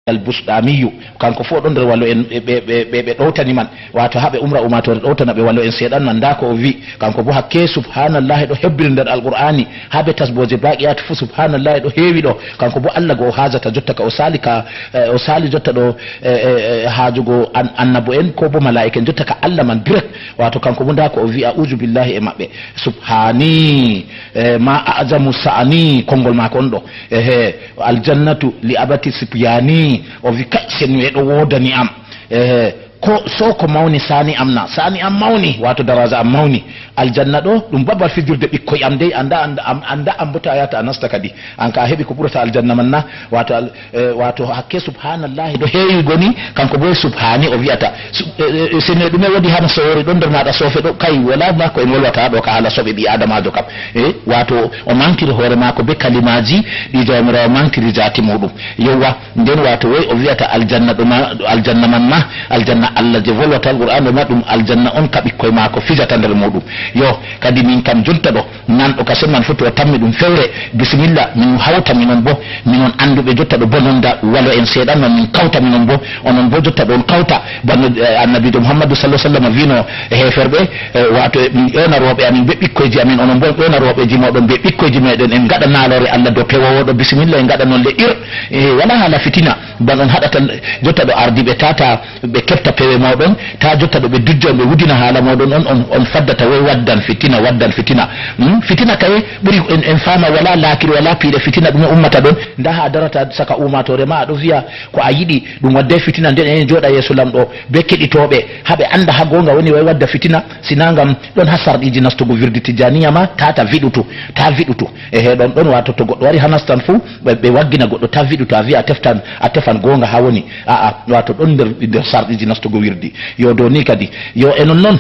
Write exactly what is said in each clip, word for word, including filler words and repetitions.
Al-Busɗaamiyu, kanko fof ɗon nder walo en, ɓe, ɓe, ɓe, ɓe ɗowtani man, waato haa ɓe umra ummaatoore ɗowtana ɓe walo en seeɗan man. Ndaa ko o wi', kanko bo hakke subhaanallahi ɗo hebbiri nder Alqur'aani, haa be tasbooje baaqiyaatu fuu subhaanallahi ɗo heewi ɗo. Kanko bo Allah go o haajata jotta ka o saali ka, eh, o saali jotta ɗo, eh, eh, eh, haajugo an-, annabo en ko bo malaa'ika en jotta ka Allah man direct. Waato kanko bo ndaa ko o wi', "A'uuzu billahi e maɓɓe. Subhaani, eh, ma a'jamu sa'ani," konngol maako on ɗo. Ehe, "Aljannatu li abati sibyaani." O wi', "Kay, senu e ɗo woodani am. Ehe, ko so ko mawni saani am na, saani am mawni, waato daraaja am mawni. Aljanna ɗo, ɗum babal fijirde ɓikkoy am dey, annda, annda, am, annda am bo ta yahata a nasta kadi. An ka a heɓi ko ɓurata aljanna man na?" Waato al-, eh, waato hakke subhaanallahi ɗo heewi goni, kanko bo subhaani o wi'ata. Su-, eh, eh, senu e ɗume woodi hana sowori ɗon nder maaɗa soofe ɗo? Kay, wala ba ko en wolwata ɗo ka haala soɓe ɓii Aadamaajo kam. Eh, waato o mantiri hoore maako be kalimaaji ɗi Jawmiraawo mantiri jaati muuɗum. Yowwa, nden waato woy o wi'ata aljanna ɗo ma, aljanna man ma, aljanna Allah je volwata Alqur'aan ɗo ma, ɗum aljanna on ka ɓikkoy maako fijata nder muuɗum. Yo, kadi min kam jonta ɗo, nanɗo kaset man fuu to o tammi ɗum fewre, bisimilla, min hawta minon bo, minon annduɓe jotta ɗo bononda walo en seeɗan man, min kawta minon bo, onon bo jotta ɗo on kawta, bano, eh, Annabiijo Muhammadu sallallahu alaihi wasallam wi'no e heeferɓe, eh, waato, eh, min ƴoyna rooɓe amin be ɓikkoyji amin, onon bo on ƴoyna rooɓeeji mooɗon be ɓikkoyji meeɗen, en ngaɗa naaloore Allah dow pewoowo ɗo, bisimilla, en ngaɗa non le ir, eh, wala haala fitina, bano on haɗata jotta ɗo ardiiɓe tata ɓe kefta pewe mooɗon, ta jotta ɗo ɓe dujja on, ɓe wudina haala mooɗon on, on, on faddata woy waddan fitina, waddan fitina. Hmm? Fitina kay ɓuri en, en faama wala laakiri, wala piiɗe fitina ɗume ummata ɗon. Nda ha darata saka ummaatoore ma, a ɗo wi'a ko a yiɗi, ɗum wadday fitina, nden en jooɗa yeeso Lamɗo be keɗitooɓe, ha ɓe annda ha goonga woni woy wadda fitina, sina ngam ɗon ha sarɗiiji nastugo wirdi Tijjaaniya ma, ta, ta viɗutu, ta viɗutu. E he ɗon ɗon, waato to goɗɗo wari ha nastan fuu, ɓe, ɓe waggina goɗɗo ta viɗutu, a wi'a a teftan, a tefan goonga ha woni. A'a, waato ɗon nder, nder sarɗiiji nastugo wirdi. Yo dow ni kadi, yo e non non,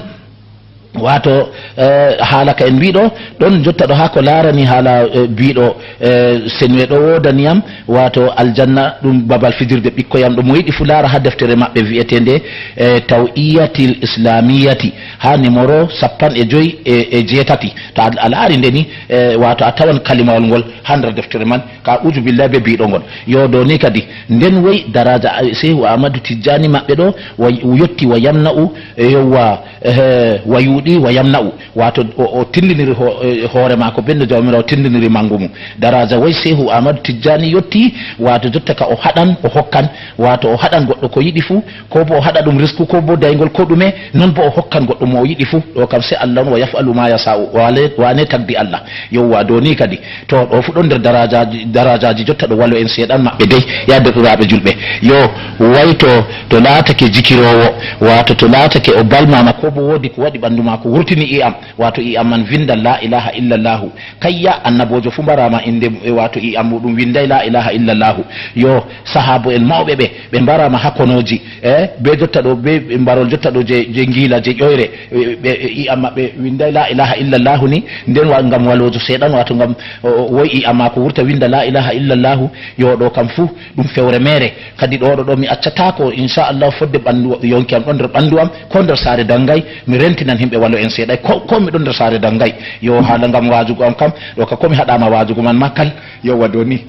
waato, eh, haala ka en mbiɗo, ɗon jotta ɗo haa ko laarani haala, eh, biɗo, eh, senu e ɗo woodani yam, waato aljanna ɗum babal fijirde ɓikkoy am, ɗo mo yiɗi fuu laara haa deftere maɓɓe wi'eteende, eh, Taw'iyatil Islamiyati, haa nimoro sappanɗe joy e, e jeetati. To a, a laari nde ni, eh, waato a tawan kalimawol ngol haa nder deftere man, ka uzu billahi be biɗo ngol. Yo dow ni kadi, nden woy daraja, eh, Seehu Ahmadu Tijjani maɓɓe ɗo, wa, yotti wa yamna'u, eh, yowwa, eh, wa yuɗi wa yamna'u. Waato o, o tindiniri ho-, eh, hoore maako, benno Jawmiraawo tindiniri manngu mum. Daraja woy Seehu Ahmadu Tijjani yotti, waato jotta ka o haɗan, o hokkan, waato o haɗan goɗɗo ko yiɗi fuu, ko bo o haɗa ɗum risku, ko bo dayngol ko ɗume, non bo o hokkan goɗɗo mo o yiɗi fuu. Ɗo kam se Allah on, "Wa yaf'alu ma yasha'u", waane, waane tagdi Allah. Yowwa, dow ni kadi, to ɗo fuu ɗon nder darajaaji, darajaaji jotta ɗo walo en seeɗan maɓɓe dey, ya derɗiraaɓe julɓe. Yo, way to, to laatake jikiroowo, waato to laatake o balmaama, ko bo woodi ko waɗi ɓanndu maako wurtini i'am, waato i'am man winndan la ilaha illallahu. Kayya, annaboojo fuu mbaraama innde, e, waato i'am muuɗum winnday la ilaha illallahu. Yo, sahaabo en mawɓe ɓe, ɓe mbaraama haa konooji, e, be jotta ɗo, be, be mbarol jotta ɗo je, je ngiila, je ƴoyre, e, ɓe, e, i'am maɓɓe winnday la ilaha illallahu ni, nden wa-, ngam waloojo seeɗan, waato ngam, o, o, woy i'am maako wurta winnda la ilaha illallahu. Yo, ɗo kam fuu ɗum fewre meere. Kadi ɗo, ɗo, ɗo mi accataako, inchallahu, fodde ɓanndu, yonki am ɗon nder ɓanndu am, ko nder saare Danngay, mi rentinan himɓe walo en seeɗay, ko, ko mi ɗon nder saare Danngay. Yo, haala ngam waajugo am kam, ɗo ka ko mi haɗaama waajugo man ma kal. Yowwa, dow ni.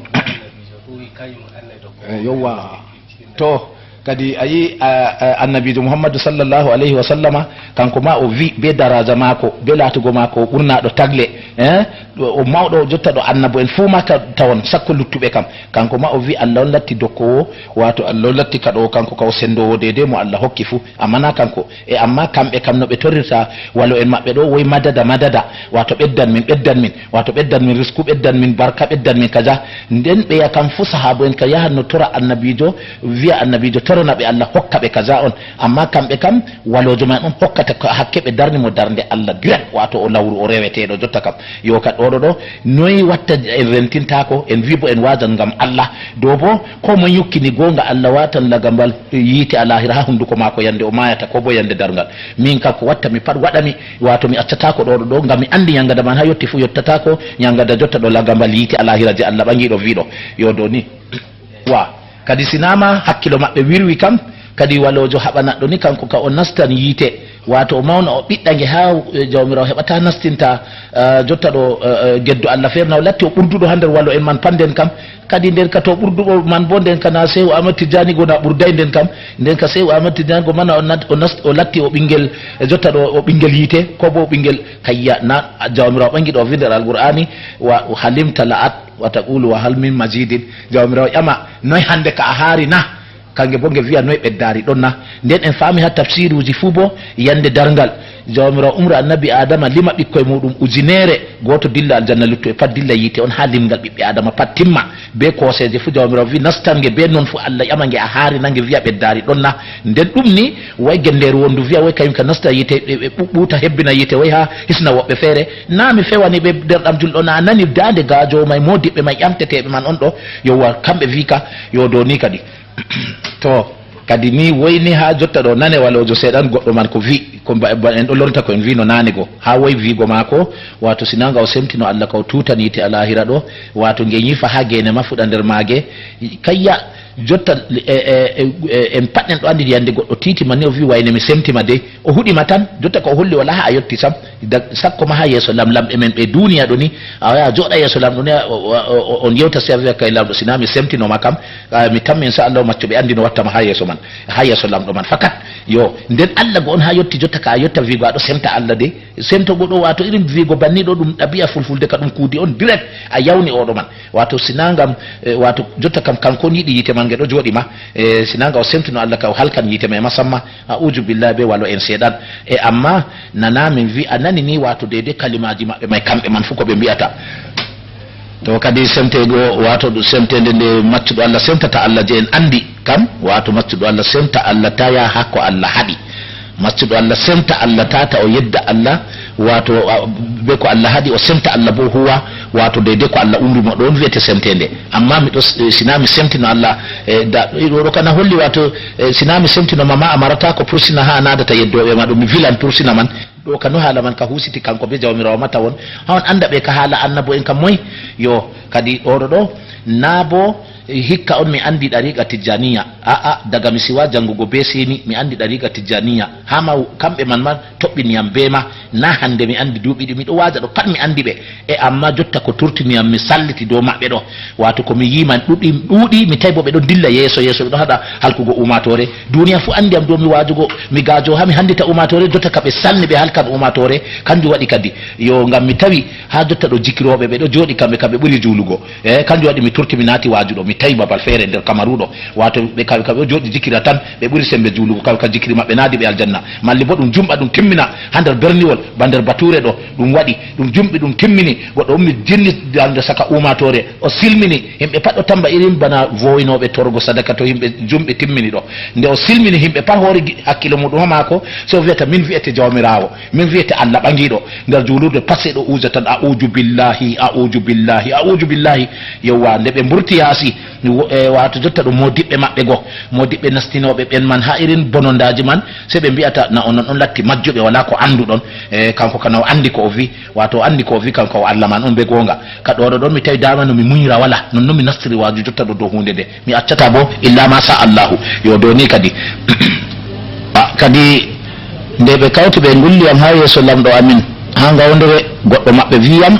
Eh, yowwa. To, kadi a yi, a, a, Annabiijo Muhammadu sallallahu alayhi wa sallama, kanko ma o wi be daraja maako, be laatugo maako o ɓurnaaɗo tagle, eh? O mawɗo jotta ɗo annabo en fuu ma ta-, tawon, sakko luttuɓe kam. Kanko ma o wi Allah on latti dokkoowo, waato Allah on latti kaɗoowo, kanko ka o senndoowo deydey mo Allah hokki fuu. Amma na kanko. E amma kamɓe kam no ɓe torrirta walo en maɓɓe ɗo, woy madada, madada, waato ɓeddan min, ɓeddan min, waato ɓeddan min risku, ɓeddan min barka, ɓeddan min kaza. Nden ɓeya kam fuu sahaabo en ka yahan no tora Annabiijo, wi'a Annabiijo torana ɓe Allah hokka ɓe kaza on. Amma kamɓe kam, waloojo man on hokkata ko hakke ɓe darni mo darnde Allah direct, waato o lawru o reweteeɗo jotta kam. Yo ka ɗo ɗo ɗo, noy watta en rentintaako, en wi bo en waajan ngam Allah. Dow bo, ko moy yukkini goonga Allah waatan lagambal yiite a lahira haa hunnduko maako yande o maayata, ko bo yande darngal. Min kam ko watta mi pat waɗa mi, waato mi accataako ɗo ɗo ɗo, ngam mi anndi nyangada man haa yotti fuu yottataako, nyangada jotta ɗo lagambal yiite a lahira je Allah ɓangiiɗo wi'ɗo. Yo dow ni. Wa. Kadi sinaama hakkilo maɓɓe wirwi kam, kadi waloojo haɓanaɗɗo ni kanko ka o nastan yiite. Waato o mawna, o ɓiɗɗa nge haa, eh, Jawmiraawo heɓata nastinta, eh, jotta ɗo, eh, eh, geddo Allah feere, na o latti o ɓurduɗo haa nder walo en man pat nden kam. Kadi nden ka to ɓurduɗo man boo nden ka na Seehu Ahmad Tijjaani go na ɓurday nden kam. Nden ka Seehu Ahmad Tijjaani go mana o nat-, o nast-, o latti o ɓinngel, eh, jotta ɗo o ɓinngel yiite, ko boo o ɓinngel kayya na Jawmiraawo ɓangi ɗo o vindi nder Alqur'aani, wa halimta la'at wa taqulu wa hal min mazidin. Jawmiraawo ƴama, noy hannde ka a haari na? Kange boo nge vi'a, noy ɓeddaari ɗon na? Nden en faami haa tafsiruuji fuu boo, yannde darngal, Jawmiraawo umra annabi Aadama lima ɓikkoy muuɗum ujineere, gooto dilla aljanna, luttuɓe pat dilla yiite on, haa limgal ɓiɓɓe Aadama pat timma. Bee kooseeje fuu Jawmiraawo vi'i, nastan nge bee non fuu, Allah ƴama nge a haari na, nge vi'a ɓeddaari ɗon na? Nden ɗum ni, way genndeeru wondu vi'a, way kayum ka nasta yiite, ɓe, ɓe ɓu-, ɓuuta hebbina yiite, way haa hisna woɓɓe feere. Naa mi fewani ɓe, deerɗam julɗo, na a nani daande gaajo may, moodiɓɓe may, ƴamteteeɓe man on ɗo, yowwa, kamɓe vi'i ka, yo dow ni kadi. To, kadi ni woyni haa jotta ɗo, nane waloojo seeɗan goɗɗo man ko vi, ko mba, mba, en ɗo lonta ko en vi no naane go. Haa woy vigo maako, waato sinanga o semtino Allah ka o tutan yiite alaahira ɗo, waato nge nyifa haa geene ma fuɗa nder maage. Kayya, jotta, e, e, e, e, en pat en ɗo anndi yande goɗɗo tiiti ma ni o vi wayne mi semti ma dey. O huɗi ma tan, jotta ko o holli wala haa a yotti sam. Da-, sakko ma haa yeeso lamlamɓe men ɓe duniya ɗo ni, a waya a jooɗa yeeso lamɗo ni, a, o, o, o, on yewta si a vi'a kay lamɗo, sinaa mi semtino ma kam, a, mi tammi insha Allah maccuɓe anndi no watta ma haa yeeso man, haa yeeso lamɗo man. Fakat, yo, nden Allah go on haa yotti jotta ka a yotta vigo a ɗo semta Allah de. Semto go ɗo, wato irin vigo banni ɗo ɗum ɗabi'a fulfulde ka ɗum kuudi on direct, a yawni oɗo man. Wato sinaa ngam, eh, wato jotta kam kanko on yiɗi yiite man nge ɗo jooɗi ma, eh, sinaa nga o semtino Allah ka o halkan yiite may ma samma. A'uuzu billahi, ɓe walo en seeɗan. E amma nana min vi, a nani ni, wato deydey kalimaaji maɓɓe may, kamɓe man fuu ko ɓe mbi'ata. To kadi semteygo, wato ɗum semtende nde maccuɗo Allah semtata Allah je en anndi kam, wato maccuɗo Allah semta Allah taya hakko Allah haɗi. Maccuɗo Allah semta Allah tata o yedda Allah, wato, a, be ko Allah haɗi, o semta Allah bo huwa, wato deydey ko Allah umri mo, ɗon wi'ete semtende. Amma mi ɗo s-, sinaa mi semtino Allah, e, da, ɗo, ɗo kana holli, wato, e, sinaa mi semtino ma, ma a marata ko pursina haa a naadata yeddooɓe ma, ɗum mi vilan pursina man. Ɗo ka no haala man ka husiti kanko be Jawmiraawo ma tawon, haa on annda ɓe ka haala annabo'en kam moy? Yo, kadi ɗo, ɗo, ɗo, naa bo, e, hikka on mi anndi ɗariiqa Tijjaaniya. A'a, daga mi siwa janngugo be siini, mi anndi ɗariiqa Tijjaaniya. Haa ma kamɓe man ma toɓɓini yam be ma, naa hannde mi anndi duuɓi ɗi miɗo waaja ɗo pat mi anndi ɓe. E amma jotta ko turtini yam mi salliti dow maɓɓe ɗo. Wato ko mi yi'i man ɗuɗi, ɗuuɗi, mi tawi bo ɓe ɗon dilla yeeso yeeso, ɓe ɗon haɗa halkugo ummaatoore. Duniya fuu anndi am dow mi waajugo, mi gaajo haa mi hanndita ummaatoore, jotta ka ɓe salni ɓe halkan ummaatoore. Kanjum waɗi kadi, yo, ngam mi tawi haa jotta ɗo jikirooɓe ɓe ɗo jooɗi kamɓe, kamɓe ɓuri juulugo. E, kanjum waɗi mi turti mi naati waajuɗo, mi tawi babal feere nder Kamaru ɗo. Wato ɓe kamɓe, kamɓe ɗo jooɗi jikira tan, ɓe ɓuri sembe juulugo, kamɓe ka jikiri maɓɓe naadi ɓe aljanna. Malli bo ɗum jumɓa ɗum timmina haa nder berniwol, ba nder Bature ɗo, ɗum waɗi, ɗum jumɓi, ɗum timmini, goɗɗo ummi jinni darnde saka ummaatoore, o silmini, yimɓe pat ɗo tamba irin bana vowinooɓe torgo sadaka to yimɓe jumɓe timmini ɗo. Nde o silmini, yimɓe pat hoori gi-, hakkilo muɗum haa maako, sey o wi'ata, "Min wi'ete Jawmiraawo, min wi'ete Allah ɓaŋgiiɗo." Nder juulurde pat sey ɗo uuja tan, "A'uuju billahi, a'uuju billahi, a'uuju billahi." Yowwa, nde ɓe mburti yaasi, wo-, e, wato jotta ɗo moodiɓɓe maɓɓe go, moodiɓɓe nastinooɓe ɓen man haa irin bonondaaji man, sey ɓe mbi'ata, "Na onon on latti majjuɓe, walaa ko annduɗon." E, kanko kana o anndi ko o vi. Wato o anndi ko o vi kanko o Allah man on be goonga. Ka ɗo ɗo ɗon mi tawi dama no mi munyira wala. Non non mi nastiri waaju jotta ɗo dow huunde nde. Mi accata bo illa ma sha Allahu. Yo dow ni kadi. A, kadi nde ɓe kawti ɓe ngulli yam haa yeeso lamɗo amin, haa ngawndere, goɗɗo maɓɓe vi yam,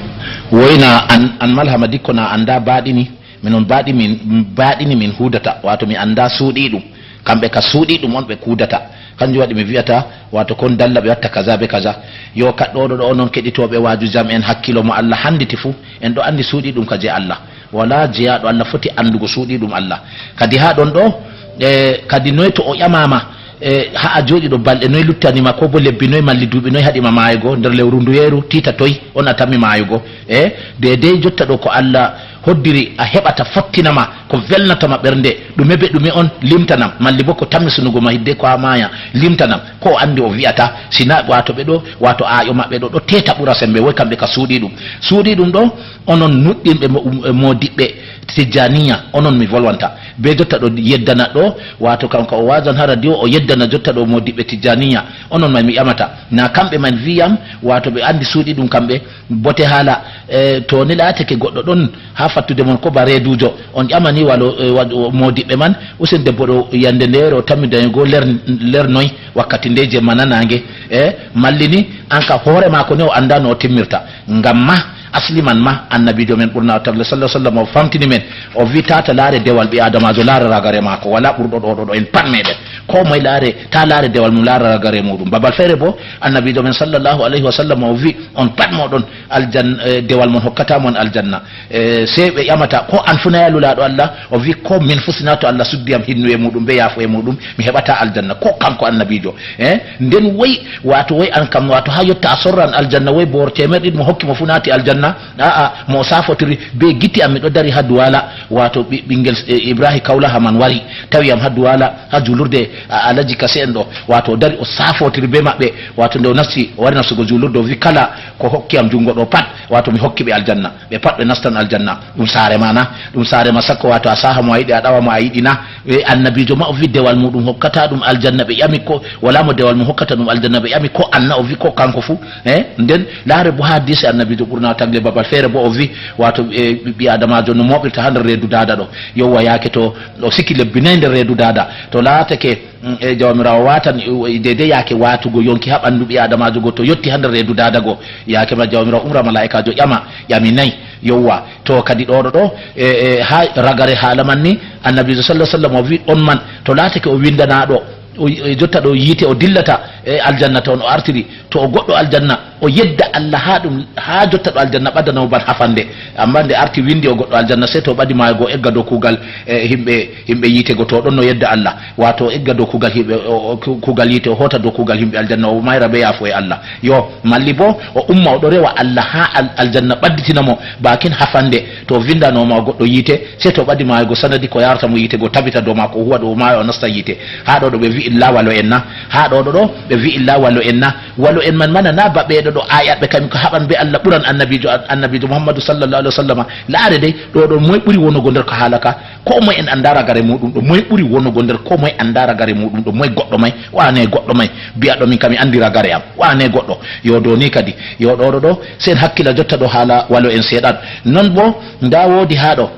"Woyna an, an Malhama Dikko na annda baaɗini. Minon baaɗi min, baaɗini min huudata, wato mi annda suuɗiiɗum. Kamɓe ka suuɗiiɗum on ɓe kuudata. Kanjum waɗi mi vi'ata, wato kon dalla ɓe watta kaza be kaza." Yo kaɗɗooɗo ɗo onon keɗitooɓe waaju jam en hakkilo mo Allah handiti fuu, en ɗo anndi suuɗiiɗum ka je Allah. Walaa jeyaaɗo Allah foti anndugo suuɗiiɗum Allah. Kadi haa ɗon ɗo, e, kadi noy to o ƴamaama, e, haa a jooɗi ɗo balɗe noy luttani ma, ko bo lebbi noy malli duuɓi noy haɗi ma maayugo nder lewru nduyeeru, tiita toy on a tammi maayugo? E, deydey jotta ɗo ko Allah hoddiri a heɓata fottina ma, ko velnata ma ɓernde, ɗume be ɗume on limtanam, malli bo ko tammi sunugo ma hidde ko a maaya, limtanam, ko o anndi o vi'ata, sina wato ɓe ɗo, wato aaƴo maɓɓe ɗo, ɗo teeta ɓura sembe, woy kamɓe ka suuɗiiɗum. Suuɗiiɗum ɗo, onon nuɗɗinɓe mo-, um, moodiɓɓe Tijjaniya, onon mi volwanta. Be jotta ɗo yeddana ɗo, wato kanko o waajan ha radio, o yeddana jotta ɗo moodiɓɓe Tijjaniya, onon may mi ƴamata. Na kamɓe man viyam, wato ɓe anndi suuɗiiɗum kamɓe, bote haala, e, to ni laatake goɗɗo ɗon ha fattude mon ko ba reeduujo. On ƴamani walo, eh, wa-, o moodiɓɓe man, usen debbo ɗo yande ndeere o tammi dañi goo ler, ler noy wakkati nde jemma nanaange. E malli ni, an ka hoore maako ne o anndaa no o timmirta. Ngam ma, asli man ma, annabiijo men ɓurnaaɗo tagle sallallahu alaihi wasallam o famtini men, o wi tata laare dewal ɓii aadamaajo, laara ragare maako, walaa ɓurɗo ɗo ɗo ɗo en pat meɗen. Ko moy laare, ta laare dewal mum, laara ragare muɗum. Babal feere bo, annabiijo men sallallahu alaihi wasallam o wi, on pat moɗon aljan-, eh, dewal mon hokkata mon aljanna. Eh, sey ɓe ƴamata, ko an fu na ya lulaaɗo Allah? O wi, ko min fu sina to Allah suddi yam hinnuye muɗum be yaafuye muɗum, mi heɓata aljanna. Ko kanko annabiijo. Eh, nden woy, wato woy an kam, wato ha yotta a sorran aljanna, woy booro teemerɗe ɗiɗi mo hokki mo fu naati aljanna. A'a, mo o safotiri be gite am, miɗo dari ha Duwala, wato ɓi-, ɓingel, eh, Ibrahim Kaulaha man wari, tawi am ha Duwala, ha julurde, a-, Alaji Kase en ɗo, wato o dari o safotiri be maɓɓe, wato nde o nasti, o wari nastugo julurde, o vi kala ko hokki am jungo ɗo pat, wato mi hokki ɓe aljanna, ɓe pat ɓe nastan aljanna. Ɗum saare ma na? Ɗum saare ma sakko, wato a saha mo a yiɗi, a ɗawa mo a yiɗi na? E annabiijo ma o vi dewal muɗum hokkata ɗum aljanna, ɓe ƴami ko, wala mo dewal mum hokkata ɗum aljanna, ɓe ƴami ko anna, o vi ko kanko fu. E nden laare bo ha hadisi annabiijo ɓurna o tagle babal feere bo o vi, wato, e, ɓi adamaajo no mooɓirta ha nder reedu daada ɗo. Yowwa, yaake to o siki lebbi nayi nder reedu daada, to laatake, mm, e Jawmiraawo watan, e, deydey yaake watugo yonki ha ɓandu ɓi adamaajo go, to yotti ha nder reedu daada go, yaake ma Jawmiraawo umra malaa'ikaajo ƴama, ƴami nayi. Yowwa, to kadi ɗo ɗo ɗo, e, e, ha ragare haala man ni, annabiijo sallallahu alaihi wasallam o vi on man, to laatake o windanaaɗo, o, o jotta ɗo yiite o dillata, e, aljanna to on o artiri, to o goɗɗo aljanna, o yedda Allah ha ɗum, ha jotta ɗo aljanna ɓadana mo ban hafande. Amma nde arti windi o goɗɗo aljanna, sey to o ɓadi maayo go egga dow kuugal, e, himɓe, himɓe yiite go, to o ɗon no yedda Allah. Wato o egga dow kuugal himɓe, o, o, ku-, kuugal yiite, o hoota dow kuugal himɓe aljanna, o mayra be yaafuye Allah. Yo, malli bo, o umma o ɗo rewa Allah ha al-, aljanna ɓadditina mo, bakin hafande, to o vindanoma o goɗɗo yiite, sey to o ɓadi maayo go sanadi ko yarata mo yiite go tabita dow maako, o huwa ɗo o maayo o nasta yiite. Ha ɗo ɗo ɓe vi'i lawalo en na? Ha ɗo ɗo ɗo ɓe vi'i lawalo en na? Walo en man mana na ba ɓeeɗo ɗo ayatɓe kam ko haɓan be Allah ɓuran annabiijo, annabiijo Muhammadu sallallahu alaihi wasallama. Laare dey, ɗo ɗo moy ɓuri wonugo nder ko haala ka? Ko moy en annda ragare muɗum ɗo. Moy ɓuri wonugo nder, ko moy annda ragare muɗum ɗo. Moy goɗɗo may? Wane goɗɗo may? Biyaɗo min kam mi anndi ragare am. Wane goɗɗo? Yo do ni kadi. Yo ɗo ɗo ɗo, sen hakkila jotta ɗo haala walo en seeɗan. Non bo, nda woodi ha ɗo.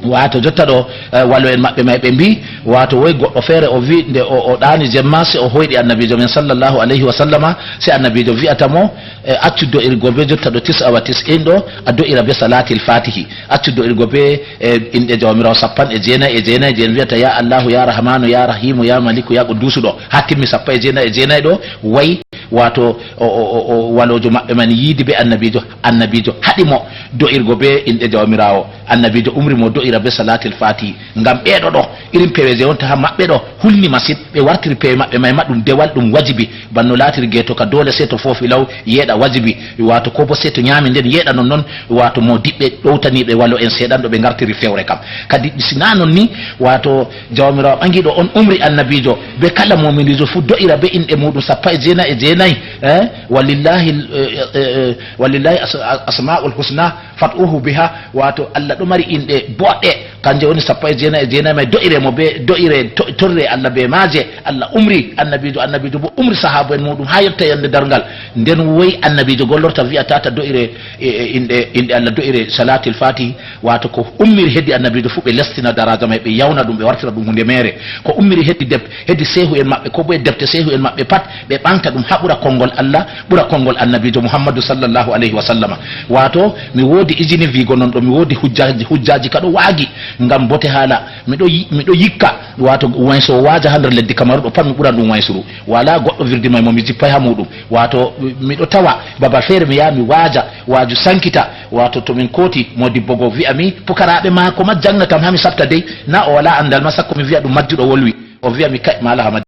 Wato jotta ɗo, eh, walo en maɓɓe may ɓe mbi, wato woy goɗɗo feere o vi, nde o, o ɗaani jemma, se o hoyɗi annabiijo men sallallahu alayhi wa sallama, se annabiijo vi'ata mo, eh, accu do'irgo be jotta ɗo tis'a wa tis'in ɗo, a do'ira be salatil fatihi. Accu do'irgo be, eh, inɗe Jawmiraawo sappanɗe jeenayi e jeenayi, je en vi'ata ya Allahu, ya Rahmanu, ya Rahimu, ya Maliku, ya Quddusu ɗo. Ha timmi sappo e jeenayi e jeenayi ɗo, way, wato o, o, o, o walojo maɓɓe man yiidi be annabiijo, annabiijo haɗi mo do'irgo be inɗe Jawmiraawo. Annabiijo umri mo do'ira be salatil fatihi. Ngam ɓeeɗo ɗo, irin peweje wonta ha maɓɓe ɗo, hulni masin. Ɓe wartiri pewe maɓɓe may ma ɗum dewal, ɗum wajibi. Banno laatiri geeto ka doole sey to foofi law yeeɗa wajibi. Wato ko bo sey to nyaami nden yeeɗa non non. Wato mo diɓɓe ɗowtaniiɓe walo en seeɗan ɗo ɓe ngartiri fewre kam. Kadi si na non ni, wato Jawmiraawo ɓangiiɗo on umri annabiijo be kala mu'miniijo fu do'ira be inɗe muɗum sappo e jeenayi e jeenayi. Eh? Walillahi, eh, eh, eh, walillahi as-, asma'ul husna fad'uhu biha. Wato Allah ɗo mari inɗe boɗɗe, kanje woni sappo e jeenayi e jeenayi may, do'ire mo be, do'ire to-, torre Allah be maaje. Allah umri annabiijo, annabiijo bo umri sahaabu en muɗum ha yotta yande darngal. Nden woy annabiijo gollorta vi'a tata do'ire, e, e, inɗe, inɗe Allah do'ire salatil fatihi. Wato ko ummiri hedi annabiijo fu ɓe lestina daraja may, ɓe yawna ɗum, ɓe wartira ɗum hunde mere. Ko ummiri hedi deb-, hedi seehu en maɓɓe, ko bo e debte seehu en maɓɓe pat, ɓe ɓaŋgta ɗum ha ɓura konngol Allah, ɓura konngol annabiijo Muhammadu sallallahu alayhi wa sallama. Wato, mi woodi ijini viigo non ɗo, mi woodi hujjaaji, hujjaaji ka ɗo waagi ngam bote haala. Miɗo yi-, miɗo yikka, wato, wayso waaja ha nder leddi Kamaru ɗo pat mi ɓuran ɗum waysuru. Wala goɗɗo virdi may mo mi jippay ha muɗum. Wato, miɗo tawa babal feere mi yaha mi waaja, waaju sankita. Wato, to min kooti, modibbo go vi'a mi, pukaraaɓe maako ma jaŋgna kam ha mi saɓta dey, na o wala andal ma sakko mi vi'a ɗum majjuɗo wolwi. O vi'a mi, "Kay, Maala Hamadi."